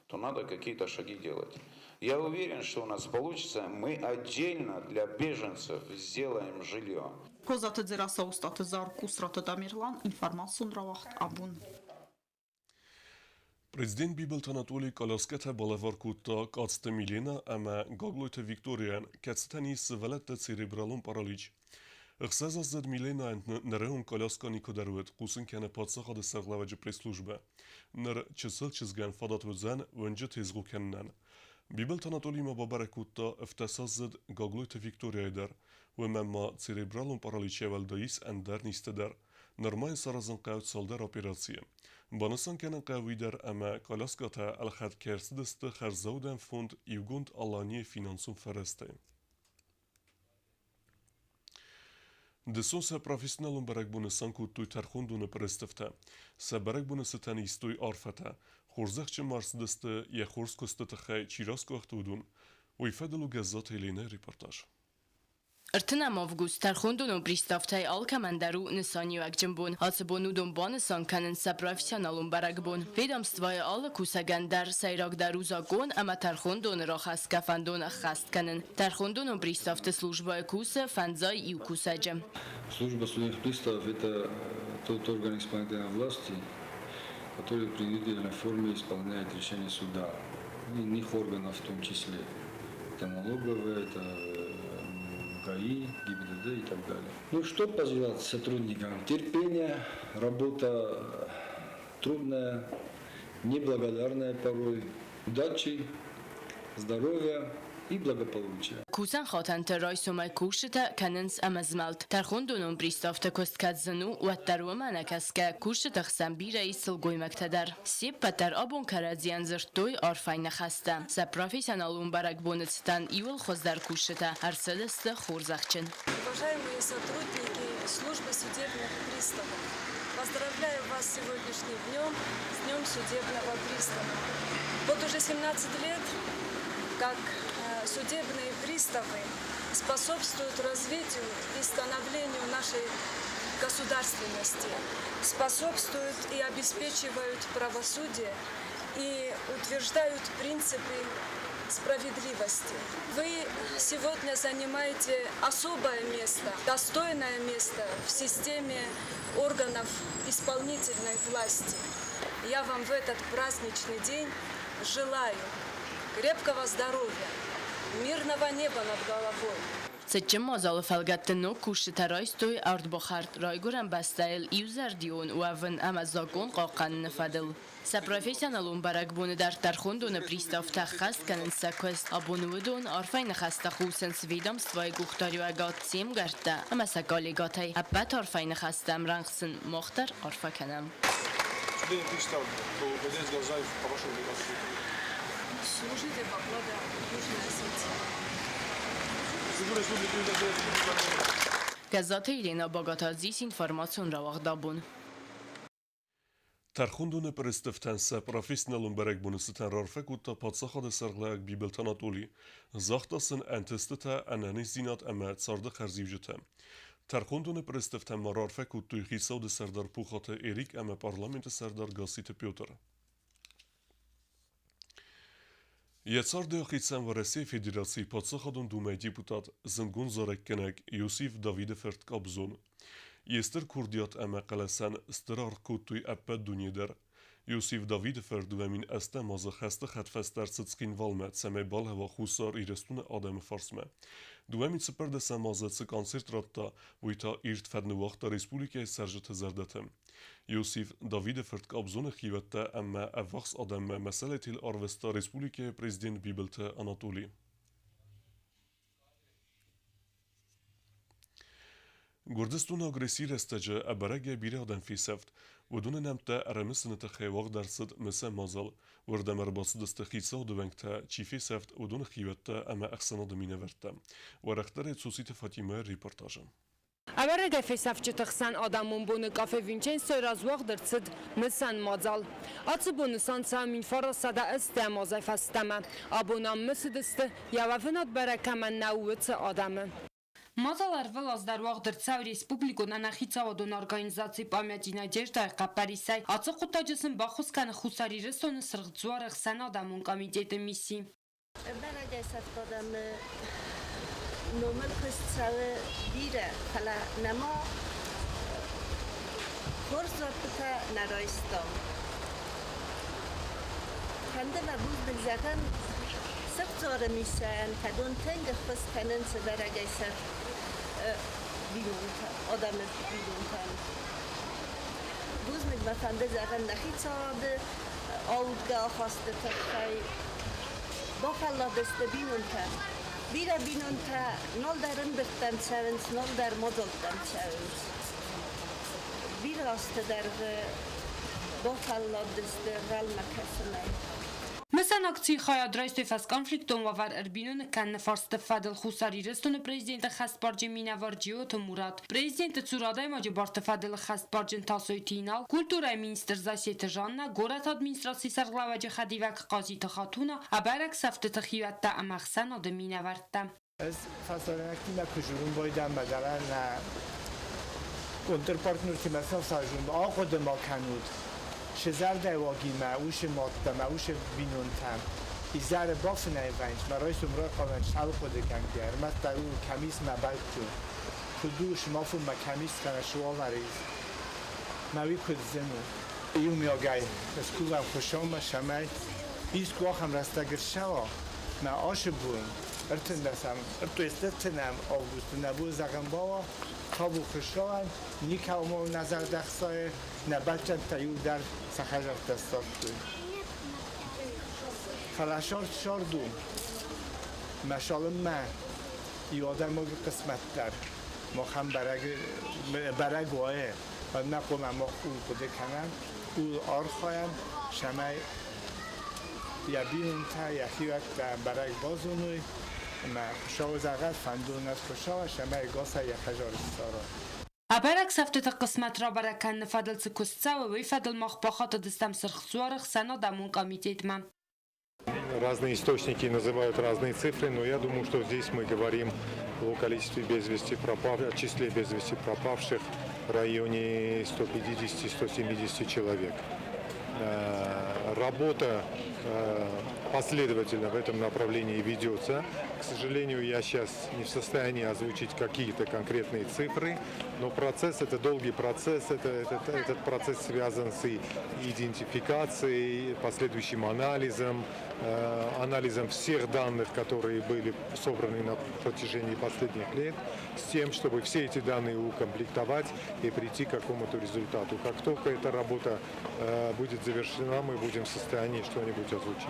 [SPEAKER 4] то надо какие-то шаги делать. Я уверен, что у нас получится. Мы отдельно для беженцев сделаем жилье.
[SPEAKER 15] Козаты Дзерассӕ, Остъаты Зар, Къусраты Тамерлан, информацион рауагъд «Абон».
[SPEAKER 1] Президент Бибылты Анатоли къаляскӕтӕ балӕвар кодта Къадзты Милена ӕмӕ Гаглойты Викторияйӕн, кӕцытӕн ис сывӕллӕтты церебралон паралич. 6-аздзыд Миленайӕн ныры онг къаляскӕ никуыдӕр уыд, хъусын кӕны паддзахады сӕргълӕууӕджы пресс-службӕ. Ныр чысыл чызгӕн фадат уыдзӕн уынджы тезгъо кӕнынӕн. Бибылты Анатоли ма бабӕрӕг кодта 17-аздзыд Гаглойты Викторияйы дӕр. Уымӕн ма церебралон параличӕй уӕлдай ис ӕндӕр низтӕ дӕр. Нырма йын саразын хъӕуы цалдӕр операцийы. Банысан кӕнын хъӕуы уый дӕр, ӕмӕ къаляскӕтӕ ӕлхӕд кӕй ӕрцыдысты хӕрзаудӕн фонд «Иугонд Алани»-йы финансон фӕрӕзтӕй. Дысон сӕ профессионалон бӕрӕгбон нысан кодтой тӕрхондоны пъырыстыфтӕ. Сӕ бӕрӕгбоны цытӕн истой арфӕтӕ. Хорзӕхджын ма ӕрцыдысты, йӕ хорз куысты тыххӕй чи расгуыхт, уыдон. Уый фӕдыл у Гӕззаты Еленӕйы репортаж.
[SPEAKER 11] 30 август тӕрхондонон приставтӕй алкӕмӕн дӕр у нысаниуӕгджын бон. Ацы бон уыдон банысан кӕнынц сӕ профессионалон бӕрӕгбон. Ведомствойы алы кусӕгӕн дӕр сӕйрагдӕр у закъон ӕмӕ тӕрхондоны рахӕсгӕ фӕндон ӕххӕст кӕнын. Тӕрхондонон приставты службӕйы кусы 51 кусӕджы.
[SPEAKER 9] Служба судебных приставов – это тот орган исполнительной власти, который в принудительной форме исполняет решение суда, и иных органов в том числе. Это налоговая, это ГАИ, ГИБДД и так далее. Ну, что пожелать сотрудникам? Терпение, работа трудная, неблагодарная порой. Удачи, здоровья и благополучия.
[SPEAKER 11] Кусӕн хатӕнты райсомӕй кусджытӕ кӕнынц ӕмӕзмӕлд. Тӕрхондонон приставты куыст кӕд зын у, уӕддӕр уымӕ нӕ кӕсгӕ, кусджыты хсӕн бирӕ ис сылгоймӕгтӕ дӕр. Се ппӕт дӕр абон кӕрӕдзийӕн дзырдтой арфӕйы ныхӕстӕ. Сӕ профессионалон бӕрӕгбоны цытӕн иууыл хуыздӕр кусджытӕ ӕрцыдысты хорзӕхджын.
[SPEAKER 19] Уважаемые сотрудники службы судебных приставов, поздравляю вас с сегодняшним днем, с Днем судебного пристава. Вот уже 17 лет, как судебные приставы способствуют развитию и становлению нашей государственности, способствуют и обеспечивают правосудие и утверждают принципы справедливости. Вы сегодня занимаете особое место, достойное место в системе органов исполнительной власти. Я вам в этот праздничный день желаю крепкого здоровья, мирного неба над головой.
[SPEAKER 11] Цытджын мадзалы фӕлгӕтты ног кусджытӕ райстой ардбахӕрд Райгуырӕн бӕстӕйыл иузӕрдион уӕвын ӕмӕ закъон хъахъхъӕныны фӕдыл. Сӕ профессионалон бӕрӕгбоны дӕр тӕрхондоны приставтӕ ӕххӕст кӕнынц сӕ куыст. Абон уыдон арфӕйы ныхӕстӕ хъусынц ведомствойы къухдариуӕгад, се мгӕрттӕ ӕмӕ сӕ коллегӕтӕй. Ӕппӕт арфӕйы ныхӕсты ӕмрӕнхъ сын мах дӕр арфӕ кӕнӕм.
[SPEAKER 12] Судебный пристав Гадез Газаев по вашему приказу.
[SPEAKER 19] Служите во благо Южной Осетии.
[SPEAKER 12] Служу Республике Южная
[SPEAKER 11] Гӕззаты Елена, Багаты Азиз, информацион рауагъд «Абон».
[SPEAKER 1] Тӕрхондоны пъырыстыфтӕн сӕ профессионалон бӕрӕгбоны цытӕн раарфӕ кодта паддзахады сӕргълӕууӕг Бибылты Анатоли. Загъта сын ӕнтыстытӕ, ӕнӕниздзинад ӕмӕ царды хӕрзиуджытӕ. Тӕрхондоны пъырыстыфтӕн ма раарфӕ кодтой хицауады сӕрдар Пухаты Эрик ӕмӕ парламенты сӕрдар Гасситы Петр. Йӕ царды ахицӕн Уӕрӕсейы Федерацийы Паддзахадон Думӕйы депутат, зындгонд зарӕггӕнӕг Иосиф Давиды фырт Кобзон. Йе стыр курдиат ӕмӕ хъӕлӕсӕн стыр аргъ кодтой ӕппӕт дуне дӕр. Иосиф Давиды фырт 2008 азы хӕсты хӕдфӕстӕ ӕрцыд Цхинвалмӕ, цӕмӕй балӕууа Хуссар Ирыстоны адӕмы фарсмӕ. 2014 азы цы концерт радта, уый та ирд фӕд ныууагъта республикӕйы цӕрджыты зӕрдӕты. Иосиф Давиды фырт Къабзоны хиуӕттӕ ӕмӕ ӕввахс адӕммӕ мӕсӕлӕтыл арвыста республикӕйы президент Бибылты Анатоли. Гуырдзыстоны агрессийы рӕстӕджы ӕбӕрӕгӕй бирӕ адӕм фесӕфт. Уыдоны нӕмттӕ ӕрӕмысыны тыххӕй уагъд ӕрцыд мысӕн мадзал. Уырдӕм ӕрбацыдысты хицауады уӕнгтӕ, чи фесӕфт, уыдоны хиуӕттӕ ӕмӕ ӕхсӕнады минӕвӕрттӕ. Уӕрӕхдӕрӕй Цуциты Фатимӕйы репортажы.
[SPEAKER 11] Ӕбӕрӕгӕй фесӕфджыты хсӕн адӕмон боны кафе Винченцойы раз уагъд ӕрцыд мысӕн мадзал. Ацы бон нысан цӕуы 1980 азӕй фӕстӕмӕ. Абон ам мысыдысты, йӕ уӕвынад бӕрӕг кӕмӕн нӕу, уыцы адӕмы. Мадзал ӕрвылаз дӕр уагъд ӕрцӕуы республикон ӕнӕхицауадон организаци «Память и надежда»-йы хъӕппӕрисӕй. Ацы хъуыддаджы сын баххуыс кӕны Хуссар Ирыстоны Сырх Дзуары ӕхсӕнадӕмон комитеты мисси.
[SPEAKER 20] Бӕрӕгӕй сӕфт адӕмы номыл куыст цӕуы бирӕ, фӕлӕ нӕма хорз дзуаппытӕ нӕ райстам. Фӕнды мӕ бузныг зӕгъын Сырх Дзуары миссӕйӕн, кӕдон тынг ӕххуыс кӕнынц бӕрӕгӕй сӕфт бинонтӕ, адӕмы бинонтӕн. Бузныг мӕ фӕнды зӕгъын нӕ хицауады аудгӕ ахасты тыххӕй. Бафӕлладысты бинонтӕ. Бирӕ бинонтӕ нал дӕр ӕмбырдтӕм цӕуынц, нал дӕр мадзӕлттӕм цӕуынц. Бирӕ азты дӕргъы бафӕлладысты ӕнхъӕлмӕ кӕсынӕй.
[SPEAKER 11] Мысӕн акцийы хайад райстой фӕсконфликтон уавӕр ӕрбиноныг кӕныны фарсты фӕдыл Хуссар Ирыстоны президенты хӕстбарджын минӕвар Джиоты Мурат, президенты цур адӕймаджы барты фӕдыл хӕстбарджын Тасойты Инал, культурӕйы министр Зассеты Жанна, горӕты администрацийы сӕргълӕууӕджы хӕдивӕг Хъазиты Хатуна, ӕбӕрӕг сӕфтыты хиуӕттӕ ӕмӕ ӕхсӕнады минӕвӕрттӕ.
[SPEAKER 21] Ӕз фӕсарӕйнӕгтимӕ куы зурын байдам, мадӕлӕн нӕ контрпартнертимӕ сӕфсажун, ахъуыды ма кӕнут, се зӕрдӕйуагимӕ, уыцы мадтӕмӕ, уыцы бинонтӕм. Изӕры бафынӕй вӕййынц, мӕ райсом райхъалӕн сау хъуыды кӕнгӕ, ӕрмӕстдӕр у кӕм ис мӕ бӕлццон. Куыд у, сымафонмӕ кӕм ис кӕнӕ цы уавӕры ис. Мӕ уый куыд зын у. Иумиагӕй скувӕм Хуыцаумӕ, цӕмӕй искуы ахӕм рӕстӕг ӕрцӕуа, мӕ ацы бон ӕртындӕсӕм, ӕртынӕм августы нӕ бон зӕгъӕн бауа, табу Хуыцауӕн, никӕуыл нӕ зӕрдӕ хсайы, нӕ бӕлццӕттӕ иу дӕр сӕ хӕдзӕрттӕ ссардтой. Фӕлӕ сӕрд сӕрд у, мӕ цалынмӕ иу адӕймаджы хъысмӕт дӕр махӕн бӕрӕг, бӕрӕг уайы, уӕдмӕ хъуамӕ мах ууыл хъуыды кӕнӕм, ууыл архайӕм, цӕмӕй йӕ бинонтӕ, йӕ хиуӕттӕ бӕрӕг базоной ӕмӕ Хуыцауы зӕгъӕд, фӕндон ӕз Хуыцауы, цӕмӕй ӕгасӕй йӕ хӕдзары ссара.
[SPEAKER 11] Ӕбӕрӕг сӕфтыты хъысмӕт рабӕрӕг кӕныны фӕдыл цы куыст цӕуы, уый фӕдыл мах бахатыдыстӕм Сырх Дзуары ӕхсӕнадӕмон комитетмӕ.
[SPEAKER 22] Разные источники называют разные цифры, но я думаю, что здесь мы говорим о количестве без вести пропавших, о числе без вести пропавших в районе 150-170 человек. Работа последовательно в этом направлении ведется. К сожалению, я сейчас не в состоянии озвучить какие-то конкретные цифры, но процесс – это долгий процесс, этот процесс связан с идентификацией, последующим анализом, анализом всех данных, которые были собраны на протяжении последних лет, с тем, чтобы все эти данные укомплектовать и прийти к какому-то результату. Как только эта работа будет завершена, мы будем в состоянии что-нибудь озвучить.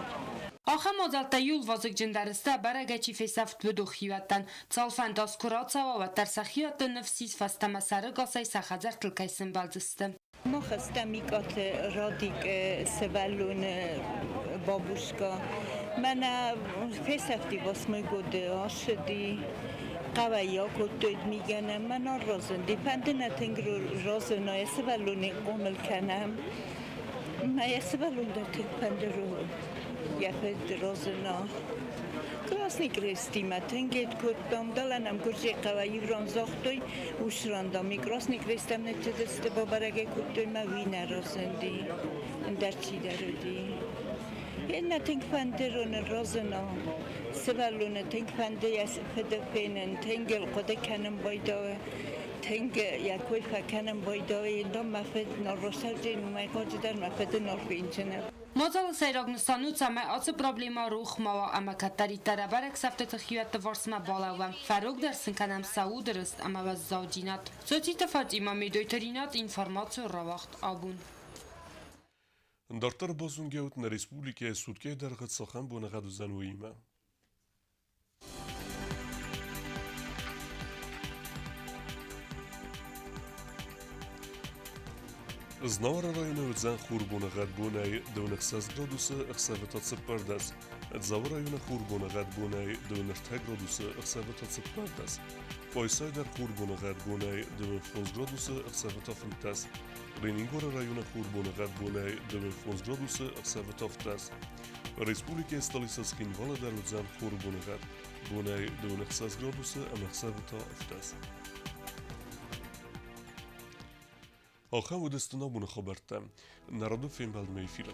[SPEAKER 11] Ахӕм мадзӕлттӕ иууыл вазыгджындӕр сты ӕбӕрӕгӕй чи фесӕфт, уыдон хиуӕттӕн. Цалфӕнды аз куы рацӕуа, уӕддӕр сӕ хиуӕтты ныфс ис фӕстӕмӕ сӕрыгасӕй сӕ хӕдзӕрттыл кӕй сӕмбӕлдзысты.
[SPEAKER 23] Мах стӕм Икъаты Радикы сывӕллоны бабушка. Мӕнӕ фесӕфти восьмой годы ацыди. Хъӕуӕй акодтой мигӕнӕн, мӕн разынди. Фӕнды нӕ тынг разына, йӕ сывӕллоны хъомыл кӕнӕм. Мӕ йӕ сывӕллон дӕр тынг фӕнды йӕ фыд разына. Красный Крестимӕ тынг ед кодтам. Дӕлӕ нӕм Гуырдзыйы хъӕуӕй иу ран загътой, уыцы ран, дам, и Красный Крестӕм ныццыдысты, бабӕрӕг ӕй кодтой, мӕ уый нӕ разынди, ӕндӕр чидӕр уыди. Иннӕ тынг фӕнды роны разына, сывӕллоны тынг фӕнды йӕ фыды фенын, тынг ыл хъуыды кӕнын байдайы. Тынг йӕ кой фӕкӕнын байдайы, дам мӕ фыд нал рацӕудзӕн, уымӕй хъауджыдӕр мӕ фыды нал фендзынӕ.
[SPEAKER 2] Мадзалы сӕйраг нысан у, цӕмӕй ацы проблемӕ рох ма уа ӕмӕ кӕддӕриддӕр ӕбӕрӕг сӕфтыты хиуӕтты фарсмӕ балӕууӕм, фӕрогдӕр сын кӕнӕм сӕ уды рыст ӕмӕ уӕззаудзинад. Цоциты Фатимӕ, Медойты Ринат, информацион рауагъд абон.
[SPEAKER 1] Дарддӕр базонгӕут нӕ республикӕйы суткӕйы дӕргъы цахӕм боныгъӕд уыдзӕн, уыимӕ. Знауыры районы уыдзӕн хурбоныгъӕд бонӕй 26 градусы, ӕхсӕвы та 14. Дзауы районы хурбоныгъӕд бонӕй 23 градусы, ӕхсӕвы та 14. Къуайсайы дӕр хурбоныгъӕд бонӕй 25 градусы, ӕхсӕвы та 15. Ленингоры районы хурбоныгъӕд бонӕй 25 градусы, ӕхсӕвы та 15. Республикӕйы столицӕ Цхинвалы дӕр уыдзӕн хуры боныгъӕд. Бонӕй 26 градусы ӕмӕ ӕхсӕвы та 15. Ахӕм уыдысты нӕ абоны хабӕрттӕ. Нӕ радон фембӕлдмӕ эфиры.